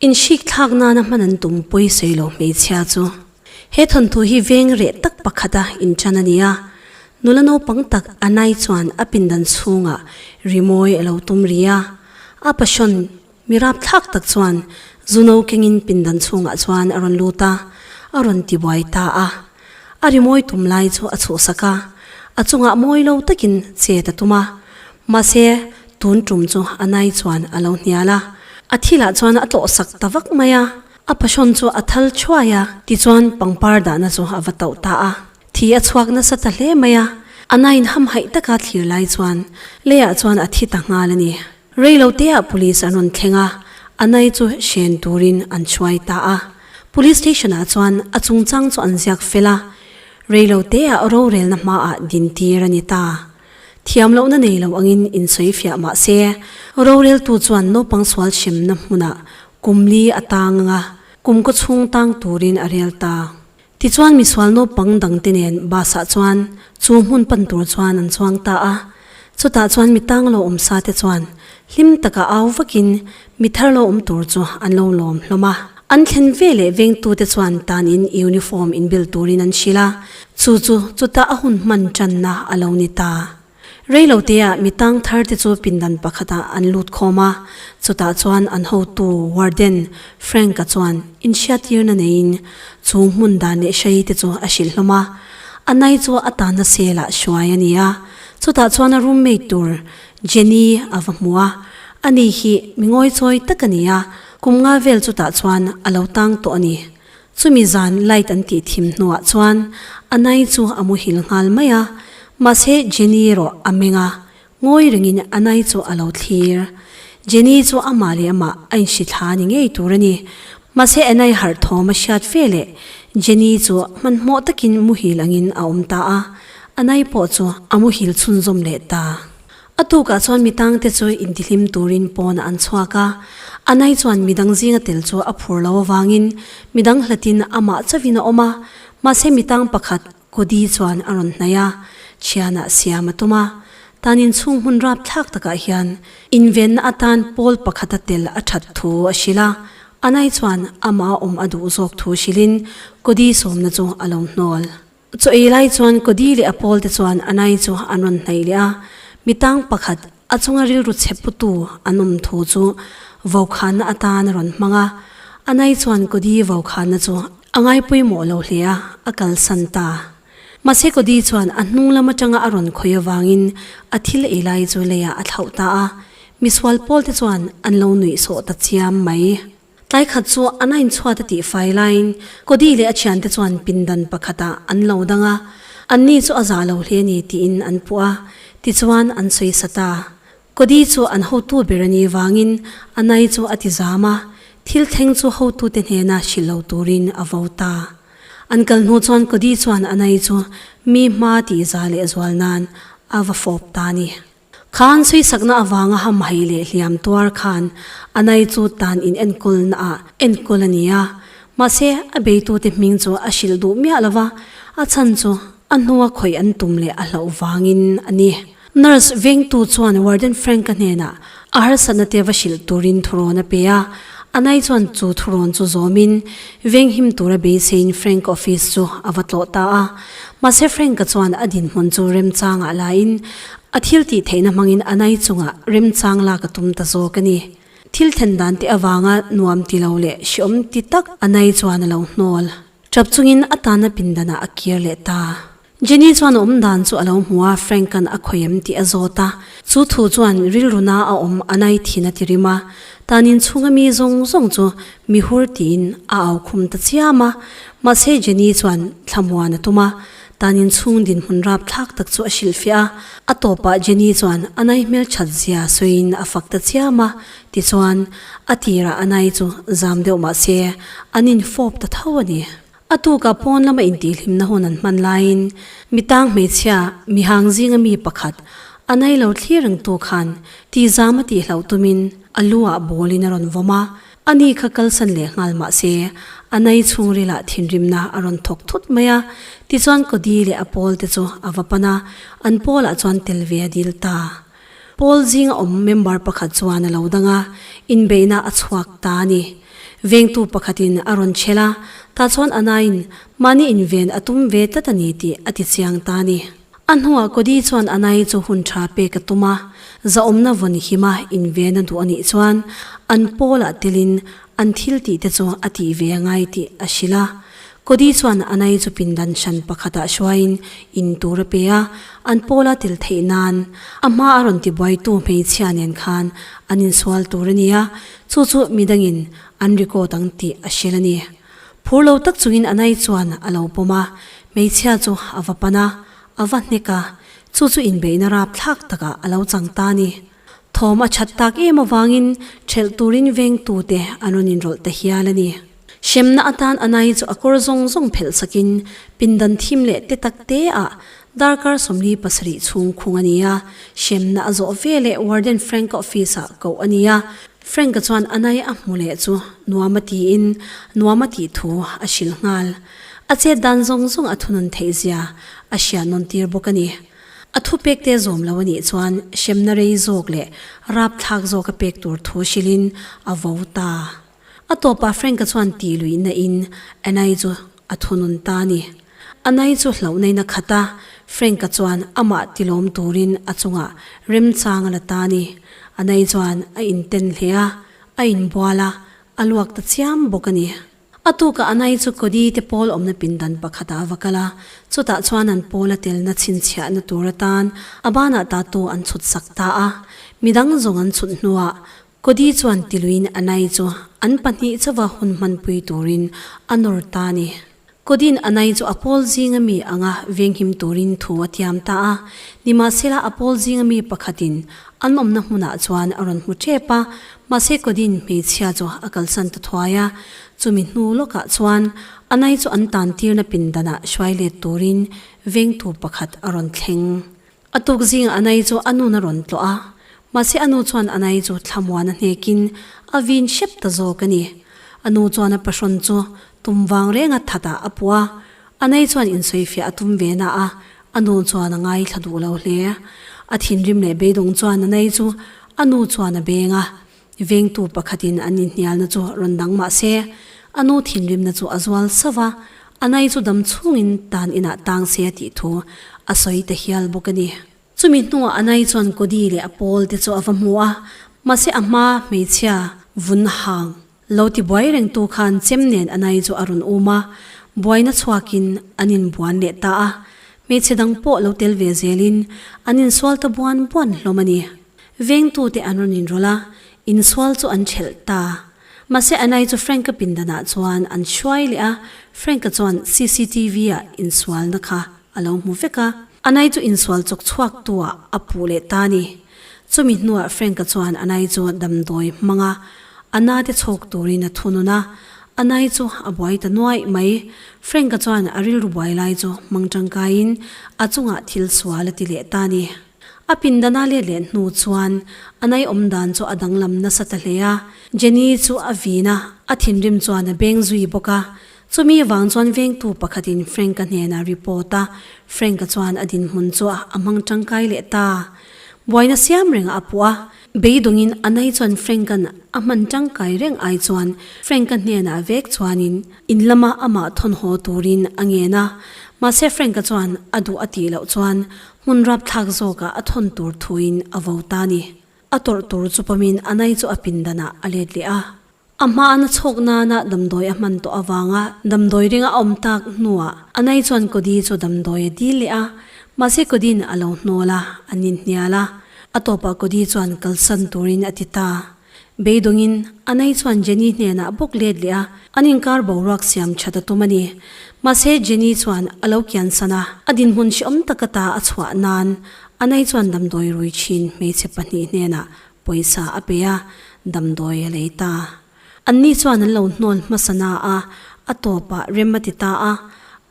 Inhrik thlak nana hman an tum pawi sawi lo hmeichhia chu. He thawnthu hi veng reh tak pakhata inṭan a ni a, nula naupang tak Anai chuan a pindan chhungah rimawi a lo tum ri a, a passion mi rapthlak tak chuan zu no kengin pindan chhungah chuan a rawn lut a, a rawn tibuai ta a. A rimawi tum lai chu a chhuhsak a, a chungah mawi lo takin chet a tum a, mahse tun tum chu Anai chuan a lo hnial a, a thilah chuan a tlawhsak ta vak mai a. A passion chu a thal thuai a, tichuan pangpar dahna chu a va tauh ta a. Thi a chhuak nasa ta hle mai a, a nain hamhaih taka thlir lai chuan leiah chuan a thi ta nghal a ni. Rei lo teah police an rawn thleng a, a nai chu hren turin an chhuai ta a. Police station ah chuan a chungchang chu an ziak fel a, rei lo teah rorelna hmaah din tir a ni ta. Thiam lohna nei lo angin insawi fiah mah se, roreltu chuan naupang sual hremna hmunah Kum li a tang anga kum kaw chhung tang turin a rel ta. Tichuan misual naupang dangte nen bus ah chuan chu hmun pan tur chuan an chuang ta a. Chutah chuan mi tang lo awm sa te chuan hlim taka au vakin mi thar lo awm tur chu an lo lawm hlawm a. An thlen ve leh vengtute chuan tanin uniform inbel turin an hrilh a, chu chu chuta a hun hman tanna a lo ni ta. Reiloteah mi tang thar te chu pindan pakhatah an lut khawm a, chutah chuan an hotu warden Frank-a chuan inhriattirna neiin chu hmun dan leh hrei te chu a hrilh hlawm a. A nai chu a tanna cell-ah hruai a ni a, chutah chuan a roommate tur Jenny a va hmu a, ani hi mi ngawichawi tak a ni a, kum nga vel chutah chuan a lo tang tawh a ni. Chumi zan light an tih thim hnuah chuan a nai chu a muhil nghal mai a, mahse Jenny erawh a meng a, ngawi rengin a nai chu a lo thlir. Jenny chu amah leh amah a inhri thla ni ngei tur a ni. Mahse a nai harh thawm a hriat fe leh Jenny chu hmanhmawh takin muhil angin a awm ta a, a nai pawh chu a muhil chhunzawm leh ta. A tukah chuan mi tangte chu intihlim turin pawnah an chhuak a, Anai chuan midang zinga tel chu a phur lo avangin midang hlatin amah chauhin a awm a, mahse mi tang pakhat Cody chuan a rawn hnaih a, thianah siam a tum a. Tan inchhung hmun rapthlak takah hian invenna atan pawl pakhata tel a that thu a hrilh a, Anai chuan amah awm a duh zawk thu hrilhin Cody sawmna chu a lo hnawl. Chaw ei lai chuan Cody leh a pawl te chuan Anai chu an rawn hnaih leh a, mi tang pakhat a chunga rilru chhe putu an awm thu chu vokhanna atan a rawn hmang a. Anai chuan Cody vokhanna chu a ngai pawimawh lo hle a, a kalsan ta. Mahse Cody chuan a hnung lam atanga a rawn khawih avangin a thil ei lai chu leiah a thlauh ta a, misual pawl te chuan an lo nuih sawh ta chiam mai. Tlai khat chu an a inchhuat a tih fai laiin Cody leh a thiante chuan pindan pakhatah an lo dang a, anni chu a zah lo hle ni tiin an puh a, tichuan an sawi sa ta. Cody chu an hotu ber a nih vangin a nai chu a ti zam a, thil thleng chu hotute hnena hrilh lo turin a vo ta. An kal hnu chuan Cody chuan a nai chu mi hma tih za leh zual nan a va fawp ta a ni. Khan sawisakna avanga hamhaih leh hliam tuar khan a nai chu tan in enkawlna ah enkawl a ni a, mahse a beitute hming chu a hrilh duh miah lo va, a chhan chu a hnua khawih an tum leh a hlauh vangin a ni. Nurse vengtu chuan Warden Frank-a hnenah a harsatna te va hrilh turin thurawn a pe a, a nai chuan chu thurawn chu zawmin venghim tura beiseiin Frank office chu a va tlawh ta a. Mahse Frank-a chuan a dinhmun chu remchangah lain A thil tih theihna hmangin a nai chungah remchang lak a tum ta zawk a ni. Thil thlen dan te avanga nuam ti lo leh hreawm ti tak a nai chuan a lo hnawl. Tap chungin a tana pindanah a kir leh ta. Jenny chuan a awm dan chu a lo hmu a, Frank-a'n a khawih em tih a zawt a. Chu thu chuan rilruna a awm a nai thin a ti rim a. Tan inchhunga mi zawng zawng chu mi hur tiin a au khum ta chiam a. Mahse Jenny chuan thlamuan a tum a, Tan inchhung dinhmun rapthlak tak chu a hrilhfiah a, a tawpah Jenny chuan a nai hmelthat zia sawiin a fak ta chiam a, tichuan a tirah a nai chu zam deuh mah se an infawp ta tho a ni. A tukah pawn lama intihhlimna hun an hman laiin mi tang hmeichhia mihang zinga mi pakhat a nai lo thlir reng tu khan tihzam a tihhlauh tumin a lu ah ball in a rawn vawm a, A ni kha kalsan leh nghal mah se, a nai chhungrilah thinrimna a rawn thawk thut mai a, tichuan Cody leh a pawl te chu a va pan a, an pawlah chuan tel ve a dil ta. Pawl zinga awm member pakhat chuan a lo dang a, inbeihna a chhuak ta a ni. Vengtu pakhatin a rawn chhel a, tah chuan Anna-in mahni inven a tum ve tlat a ni tih a ti chiang ta a ni. A hnuah Cody chuan Anna-i chu hun tha pek a tum a, zahawmna vawn hima inven a duh a nih chuan an pawlah telin an thil tih te chu a tih ve a ngai tih a hrilh a. Cody chuan Anna-i chu pindan hran pakhatah hruaiin in tur a pe a, an pawla tel theih nan a hma a rawn tibuaitu hmeichhia nen khan an insual tur a ni a, Chu chu midangin an record ang tih a hrilh a ni. Phur lo tak chungin Anai chuan a lo pawm a, hmeichhia chu a va pan a, a va hnek a, chu chu inbeihna rapthlak takah a lo chang ta a ni. Thawm a that tak em avangin ṭhelh turin vengtute an rawn inrawlh ta hial a ni. Hremna atan Anai chu a kawr zawng zawng phelh sakin pindan thim leh te tak te ah Darkar 47 chhung khung a ni a, hremna a zawh ve leh Warden Frank-a office-ah koh a ni a. Frank-a chuan a nai a hmu leh chu nuam a tiin nuam a tih thu a hrilh nghal. A chet dan zawng zawng a thunun theih zia a hriat nawn tir bawk a ni. A thu pek te zawm lo a nih chuan hremna rei zawk leh rapthlak zawk a pek tur thu hrilhin a vo ta. A tawpah Frank-a chuan tih luihna in Anna-i chu a thunun ta a ni. Anna-i chu hlauhnain a khat a, Frank-a chuan amah tilawm turin a chungah remchang a la ta a ni. Anna-i chuan a inten hle a, a inbual a, a luak ta chiam bawk a ni. A tukah Anna-i chu Cody te pawl awmna pindan pakhatah a va kal a, chutah chuan an pawl a telna chhinchhiahna tur atan a banah tattoo an chhut sak ta a. Midang zawng an chhut hnuah Cody chuan tiluin Anai chu an pahnih chauha hun hmanpui turin a nawr ta a ni. Cody'n Anai chu a pawl zinga mi anga venghim turin thu a tiam ta a, nimahsela a pawl zinga mi pakhatin an awmna hmunah chuan a rawn hmu tep a, mahse Cody'n hmeichhia chu a kalsan ta thuai a, chumi hnu lawkah chuan Anai chu an tantirna pindanah hruai let turin vengtu pakhat a rawn thleng. A tuk zingah Anai chu a nun a rawn tlawh a, mahse a nu chuan Anai chu thlamuan a hnekin a vin hrep ta zawk a ni. A nu chuan a pahrawn chu tum vang renga thatah a puh a, Anai chuan insawifiah a tum ve na a, a nu chuan a ngaithla duh lo hle. A thinrim leh beidawng chuan Anai chu a nu chuan a beng a, vengtu pakhatin an inhnialna chu rawn dang mah se, a nu thinrimna chu a zual sauh a, Anai chu dam chhungin tan inah tang se a tih thu a sawi ta hial bawk a ni. Chumi hnuah Anai chuan Cody leh a pawl te chu a va hmu a, mahse a hma hmeichhia vun hang lo ti buai rengtu khan chem nen Anai chu a rawn um a, buaina chhuakin an inbuan leh ta a, hmeichhe dang pawh lo tel ve zelin an insual ta buan buan hlawm a ni. Vengtute an rawn inrawlh a, insual chu an ṭhelh ta. Mahse Anai chu Frank-a pindanah chuan an hruai leh a, Frank-a chuan CCTV-ah insualna kha a lo hmu vek a. Anai chu insual chawk chhuaktu-ah a puh leh ta a ni. Chumi hnuah Frank-a chuan Anai chu damdawi hmang a, a nate chhawk turin a thunun a. Anai chu a buai ta nuaih mai. Frank-a chuan a rilru buai lai chu hmang tangkaiin a chungah thil sual a ti leh ta a ni. A pindana let leh hnu chuan a nai awm dan chu a danglam nasa ta hle a. Jenny chu a vin a, a thinrim chuan a beng zui bawk a. Chumi vang chuan vengtu pakhatin Frank-a hnenah report a, Frank-a chuan a dinhmun chu a hmang tangkai leh ta. Buaina siam rengah a puh a, beidawngin a nai chuan Frank-a'n a hman tangkai reng ai chuan Frank-a hnenah vek chuanin in lama amah thawn haw turin a ngen a. Mahse Frank-a chuan a duh a tih loh chuan Hmun rapthlak zawkah a thawn tur thuin a vo ta ni. A tawrh tur chu pawmin a nai chu a pindanah a let leh a. A hma a na chhawk nana damdawi a hman tawh avanga damdawi ringa a awm tak hnuah a nai chuan Cody chu damdawi a dil leh a. Mahse Cody-in a lo hnawl a, an inhnial a. A tawpah Cody chuan kalsan turin a ti ta. Beidawngin, Anai chuan Jenny hnenah bawk let leh a, an inkar boruak siam that a tum a ni. Mahse, Jenny chuan a lo kiansan a, a dinhmun hrehawm taka ta a chhuah nan Anai chuan damdawi rui thin hmeichhe pahnih hnenah pawisa a pe a, damdawi a lei ta. Anni chuan an lo hnawl hmasa na a, a tawpah rem a ti ta a,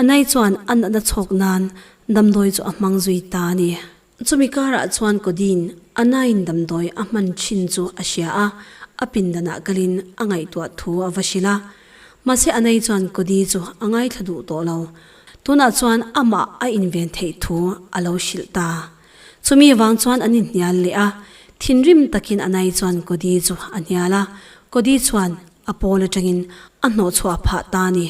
Anai chuan a natna chhawk nan damdawi chu a hmang zui ta a ni. Chumi karah chuan Codin a nain damdawi a hman thin chu a hria a, a pindanah kalin a ngaihtuah thu a va hrilh a. Mahse a nai chuan Cody chu a ngaithla duh tawh lo. Tunah chuan amah a inven theih thu a lo hrilh ta. Chumi vang chuan an inhnial leh a, thinrim takin a nai chuan Cody chu a hnial a, Cody chuan. a pawl atangin a hnawhchhuah phah ta a ni.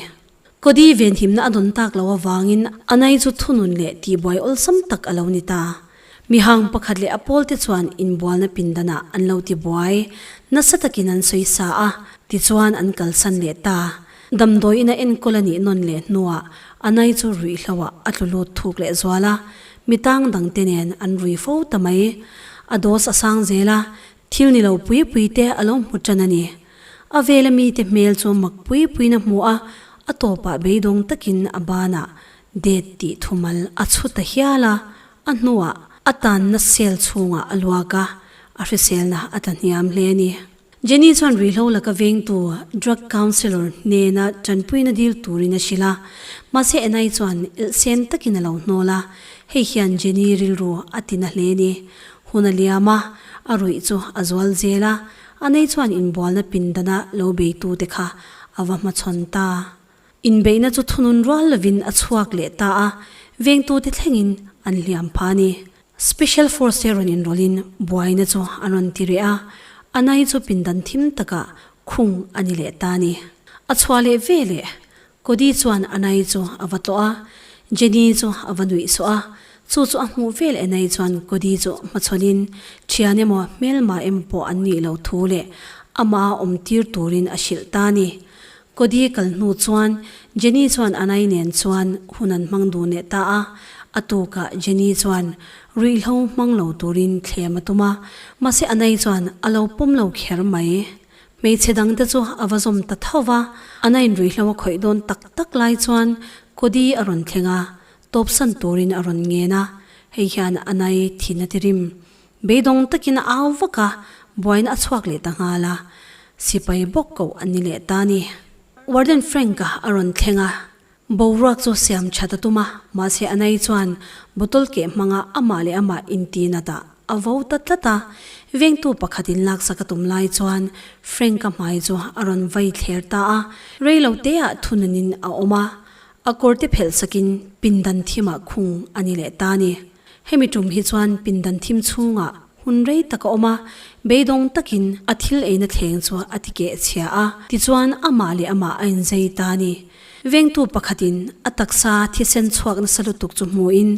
Cody venhimna a dawn tak loh avangin Anai chu thunun leh tihbuai awlsam tak a lo ni ta. Mihang pakhat leh a pawlte chuan inbualna pindanah an lo tibuai nasa takin an sawi sa a, tichuan an kalsan leh ta. Damdawi ina enkawl a nih nawn leh hnuah Anai chu ruihhloah a tlu lut thuk leh zual a, mi tang dangte nen an rui fo ta mai. A dose a sang zel a, thil ni lo pui pui te a lo hmu tan a ni. A vela mite hmel chu mak pui puiin a hmu a, a tawpah beidawng takin a banah det tih thumal a chhu ta hial a, a hnuah a tanna cell chhungah a luak a, a hriselna a tla hniam hle a ni. Jenny chuan ruihhlo laka vengtu drug counsellor hnena tanpuina dil turin a hrilh a, mahse Anna-i chuan elhsen takin a lo hnawl a, hei hian Jenny rilru a ti na hle a ni. Hun a liam a, a ruih chu a zual zel a, Anna-i chuan inbualna pindana lo beitute kha a va hmachhawn ta. Inbeihna chu thunun rual lovin a chhuak leh ta a, vengtute thlengin an hliam pha a ni. Special Force te rawn inrawlhin buaina chu an rawn ti reh a, Anai chu pindan thim takah khung a ni leh ta a ni. A chhuah leh ve leh, Cody chuan Anai chu a va tlawh a, Jenny chu a va nuih suah a, chu chu a hmuh vel Anai chuan Cody chu hmachhawnin thian emaw hmelma emaw pawh an nih loh thu leh amah a awm tir turin a hrilh ta a ni. Cody kal hnu chuan Jenny chuan Anai nen chuan hun an hmang dun leh ta a, a tukah Jenny chuan ruihhlo hmang lo turin thlem a tum a, mahse Anai chuan a lo pawm lo kher mai. Hmeichhe dangte chu a va zawm ta tho va, Anai'n ruihhlo a khawih dawn tak tak lai chuan Cody a rawn thleng a, tawpsan turin a rawn ngen a, hei hian Anai thin a ti rim. Beidawng takin a au vak a, buaina a chhuak leh ta nghal a, sipai bawk koh an ni leh ta a ni. Warden Frank-a a rawn thleng a, boruak chu siam that a tum a, mahse Anai chuan bottle keh hmanga amah leh amah intinat ah a vo ta tlat a, vengtu pakhat in laksak a tum lai chuan Frank-a hmai chu a rawn vai thler ta a, rei lo te ah thununin a awm a, a kawrte phelh sakin pindan thimah khung a ni leh ta a ni. Hemi tum hi chuan pindan thim chhungah hun rei tak a awm a, beidawng takin a thil eina thleng chu a ti keh chhia a, tichuan amah leh amah a inzei ta a ni. Vengtu pakhatin a taksa thisen chhuak nasa lutuk chu hmuhin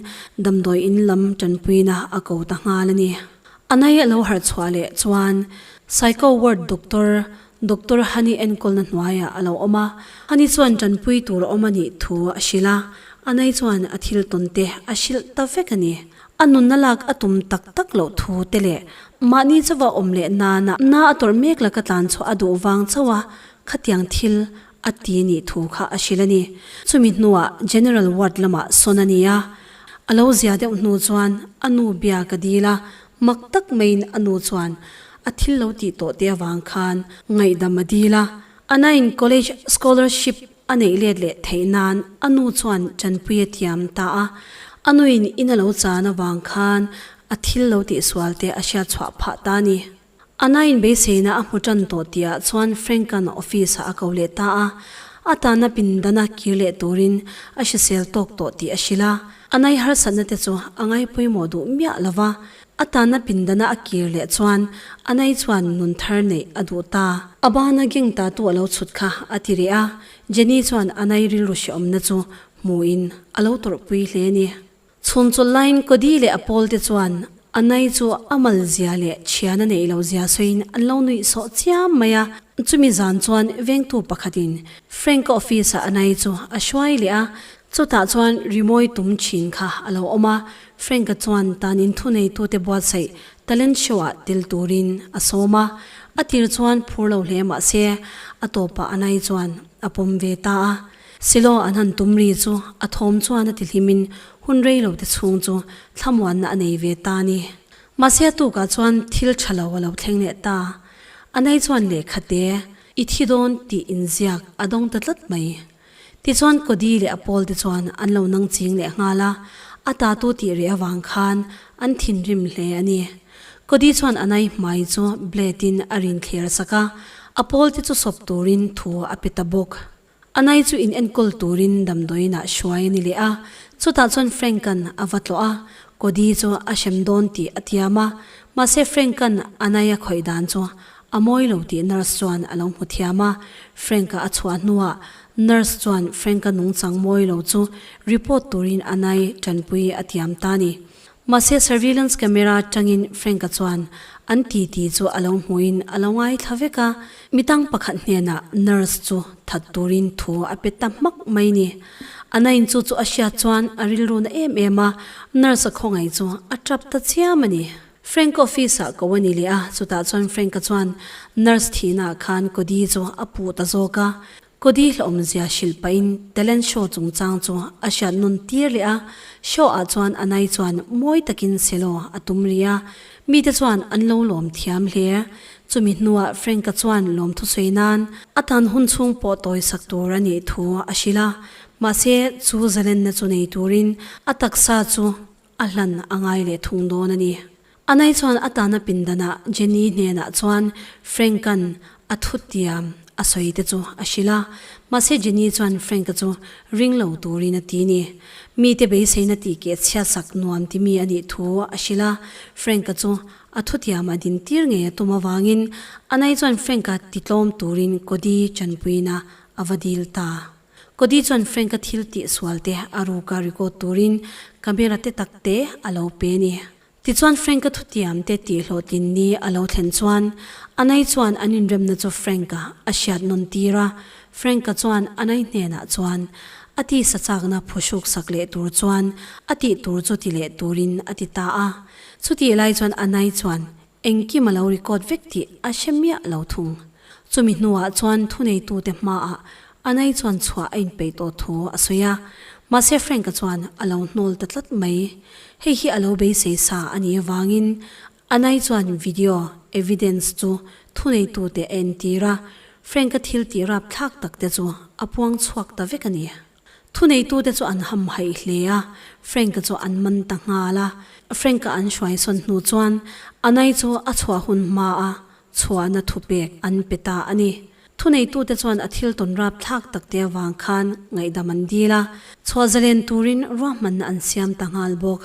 damdawi in lam tanpuina a ko ta nghal a ni. A nai a lo harh chhuah leh chuan Psycho Ward Doctor, Doctor Hani enkawlna hnuaiah a lo awm a, Hani chuan tanpui tur a awm a nih thu a hrilh a, Anai chuan a thil tawn te a hrilh ta vek a ni. A nunna lak a tum tak tak loh thu te leh mahni chauha awm leh nana na a tawrh mek laka tlan chhuah a duh vang chauh a khatiang thil a ti nih thu kha a hrilh a ni. Chumi hnuah General Ward lamah sawn a ni a, a lo zia deuh hnu chuan a nu bia ka dil a, mak tak maiin a nu chuan a thil lo tih tawh te avang khan ngaihdam a dil a, Anaiin college scholarship a neih let leh theih nan a nu chuan tanpui a tiam ta a, a nuin in a lo chan avang khan a thil lo tihsual te a hriat chhuah phah ta a ni. Anaiin beiseina a hmu tan tawh tihah chuan Frank-a'n office-ah a ko leh ta a, a tana pindana kir leh turin a hrisel tawk tawh tih a hrilh a. Anai harsatna te chu a ngaipawimawh duh miah lo va, A tanna pindana a kir leh chuan Anai chuan nun thar neih a duh ta. A bana geng ta tu a lo chhut kha a ti reh a, Jenny chuan Anai rilru hrehawmna chu hmuhin a lo tawrhpui hle a ni. Chhun chawlh laiin Cody leh a pawl te chuan Anai chu a mal zia leh thian a neih lo zia sawiin an lo nuih sawh chiam mai a. Chumi zan chuan vengtu pakhatin Frank-a office-ah Anai chu a hruai leh a, Chutah chuan rimawi tum thin kha a lo awm a, Frank-a chuan tanin thuneitute buatsaih talent show-ah tel turin a sawm a, a tir chuan phur lo hle mah se a tawpah Anai chuan a pawm ve ta a. Silo an han tum ri chu a thawm chuan a ti hlimin hun rei lo te chhung chu thlamuanna a nei ve ta a ni. Mahse a tukah chuan thil tha lo a lo thleng leh ta. Anai chuan lehkha te i thi dawn tih inziak a dawng ta tlat mai. Tichuan Cody leh a pawl te chuan an lo nang ching leh nghal a, a tatu tih reh avang khan an thinrim hle a ni. Cody chuan a nai hmai chu blade in a rin thlir sak a, a pawl te chu sawp turin thu a pe ta bawk. A nai chu in enkawl turin damdawiin ah hruai a ni leh a, chutah chuan Frank-a'n a va tlawh a, Cody chu a hrem dawn tih a tiam a, mahse Frank-a'n a nai a khawih dan chu. A mawi lo tih nurse chuan a lo hmu thiam a, Frank-a a chhuah hnuah nurse chuan Frank-a nungchang mawi lo chu report turin Anna-i tanpui a tiam ta a ni. Mahse surveillance camera atangin Frank-a chuan an titi chu a lo hmuin a lo ngaithla vek a, mitang pakhat hnenah nurse chu that turin thu a pe ta hmak mai ni. Anna-in chu chu a hriat chuan a rilru na em em a, nurse a khawngaih chu a tap ta chiam a ni. Frank office ah ko a ni leh a, chutah chuan Frank-a chuan nurse thihna ah khan Cody chu a puh ta zawk a, Cody hlauhawmzia hrilh pahin talent show chungchang chu a hriat nawn tir leh a, show ah chuan Anai chuan mawi takin selo a tum rih a, mite chuan an lo lawm thiam hle. Chumi hnuah Frank-a chuan lawmthu sawi nan a tan hun chhung pawh tawi sak tur a nih thu a hrilh a, mahse chu zalenna chu nei turin a taksa chu A hlan a ngai leh thung dawn a ni. Anai chuan a tana pindanah Jenny hnenah chuan Frank-a'n a thutiam a sawi te chu a hrilh a, mahse Jenny chuan Frank-a chu ring lo turin a ti ni. Mite beiseina tih keh chhiatsak nuam ti mi a nih thu a hrilh a, Frank-a chu a thutiam a din tir ngei a tum avangin Anai chuan Frank-a titlawm turin Cody chanpuina a va dil ta. Cody chuan Frank-a thil tih sual te a ruka record turin camera te tak te a lo pe a ni. Tichuan Frank-a thutiam te tih hlawhtlin ni a lo thlen chuan Anai chuan an inremna chu Frank-a a hriat nawn tir a, Frank-a chuan Anai hnenah chuan a tisa chakna phuhruk sak leh tur chuan a tih tur chu ti leh turin a ti ta a. Chutih lai chuan Anai chuan Engkim a lo record vek tih a hre miah lo thung. Chumi hnuah chuan thuneitute hmaah Anai chuan chhuah a inpeih tawh thu a sawi a, mahse Frank-a chuan a lo hnawl ta tlat mai. Hei hi a lo beisei sa a nih avangin Anai chuan video evidence chu thuneitute a entir a, Frank-a thil tih rapthlak tak te chu a puang chhuak ta vek a ni. Thuneitute chu an hamhaih hle a, Frank-a chu an man ta nghal a. Frank-a an hruaisawn hnu chuan Anai chu a chhuah hun hma a chhuahna thupek an pe ta a ni. Thuneitute chuan a thil tawn rap thlak tak te avang khan ngaihdam an dil a, chhuah zalen turin ruahmanna an siam ta nghal bawk.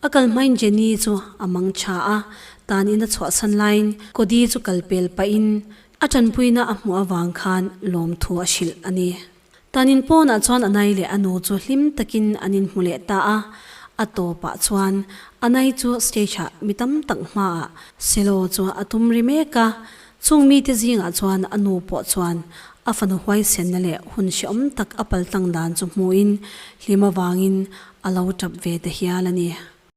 A kal hmain Jenny chu a mang tha a, tan in a chhuahsan laiin Cody chu kal pel pahin a tanpuina a hmuh avang khan lawmthu a hrilh a ni. Tanin pawnah chuan Anai leh a nu chu hlim takin an inhmu leh ta a, a tawpah chuan Anai chu stage-ah mi tam tak hmaah Selo chu a tum ri mek a, chung mite zingah chuan a nu pawh chuan a fanu huaisenna leh hun hrehawm tak a paltlang dan chu hmuhin hlim avangin a lo tap ve ta hial a ni.